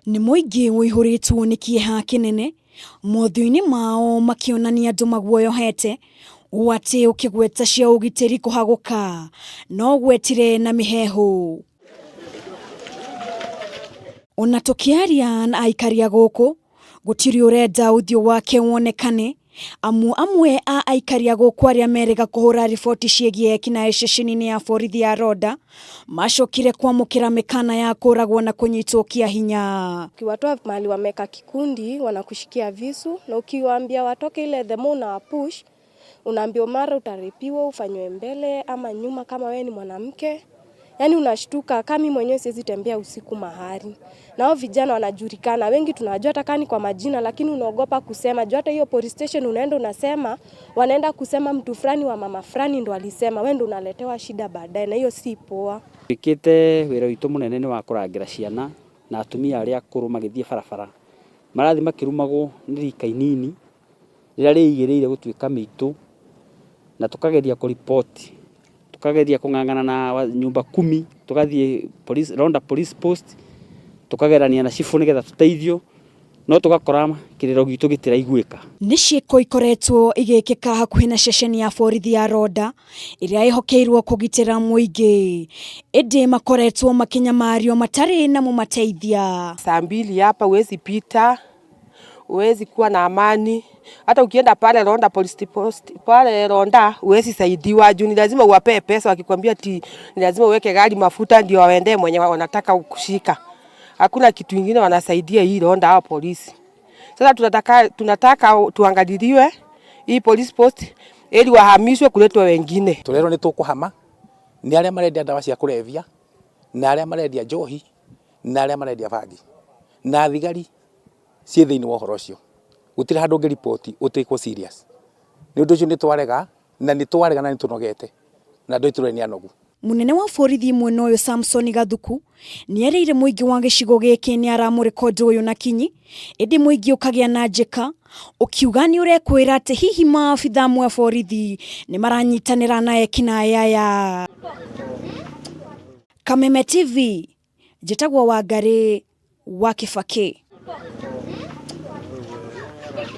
Nĩ mũingĩ ũihũrĩtwo nĩ kĩeha kĩnene, mothiũ-inĩ mao makĩonania andũ maguoyohete, ũũ atĩ ũkĩgweta cia ũgitĩri kũhagũka, no ũgwetire na mĩheehũ. Ona tũkĩaria na aikari a gũkũ, gũtirĩ ũrenda ũthiũ wake wonekane, amu amwe a aikari a gũkũ arĩa merĩga kũhũra riboti ciĩgiĩ ekinaĩ ceceni-inĩ ya borithi ya Rhonda, macokire kwamũkĩra mĩkana ya kũragwo na kũnyitwo kĩa hinya. Ukiwatoa mahali wameka kikundi wanakushikia visu na ukiwaambia watoke ile the more unawapush unaambiwa mara utarepiwa ufanywe mbele ama nyuma kama wewe ni mwanamke. Yaani unashtuka kama mimi mwenyewe siwezi tembea usiku mahali. Na hao vijana wanajulikana, wengi tunawajua hata kama ni kwa majina, lakini unaogopa kusema. Juu hata hiyo police station unaenda unasema, wanaenda kusema mtu fulani wa mama fulani ndo alisema, wewe ndo unaletewa shida baadaye na hiyo si poa. Twĩkĩte wĩra witũ mũnene nĩ wa kũrangĩra ciana na atumia arĩa akũrũ magĩthiĩ barabara. Marathiĩ makĩrumagwo nĩ rika inini rĩrĩa rĩigĩrĩire gũtuĩka mĩitũ na tũkageria kũriboti, tũkageria kũng'ang'ana na nyumba kumi, tũgathiĩ police, Rhonda police post, tũkagerania na cibũ nĩgetha tũteithio, no tũgakora kĩrĩro gitũ gĩtiraiguĩka. Nĩ ciĩko ikoretwo igĩkĩka hakuhĩ na ceceni ya borithi ya Rhonda ĩrĩa ĩhokeirwo kũgitĩra mũingĩ, ĩndĩ makoretwo makĩnyamario matarĩ na mũmateithia. Saa mbili hapa huwezi pita, huwezi kuwa na amani. Hata ukienda pale Rhonda police post, pale Rhonda huwezi saidiwa juu ni lazima uwapee pesa, wakikwambia ati ni lazima uweke gari mafuta ndio waende mwenye wanataka kushika. Hakuna kitu ingine wanasaidia hii Rhonda hao polisi. Sasa tunataka tuangaliliwe hii police post ili wahamishwe kuletwa wengine. Turerwo ni tukuhama ni aria marendia ndawa cia kulevya na aria marendia njohi na aria marendia bangi na thigari ciĩ thĩinĩ wa ũhoro ũcio. Gũtirĩ handũ ũngĩriboti ũtĩkwo serious. Nĩ ũndũ ũcio nĩ twarega na nĩ twarega na nĩ tũnogete na andũ aitũ nĩ anogu. Munene wa borithi mwena ũyũ Samson Gathuku nĩerĩire mũingĩ wa gĩcigo gĩkĩ nĩ aramũrĩka ũndũ ũyũ na kinyi, ĩndĩ mũingĩ ũkagĩa na njĩka ũkiuga nĩ ũrekwĩra atĩ hihi maabitha amwe a borithi nĩ maranyitanĩra na ekinaĩ aya. Kameme TV, njĩtagwo Wangarĩ wa Kĩbakĩ.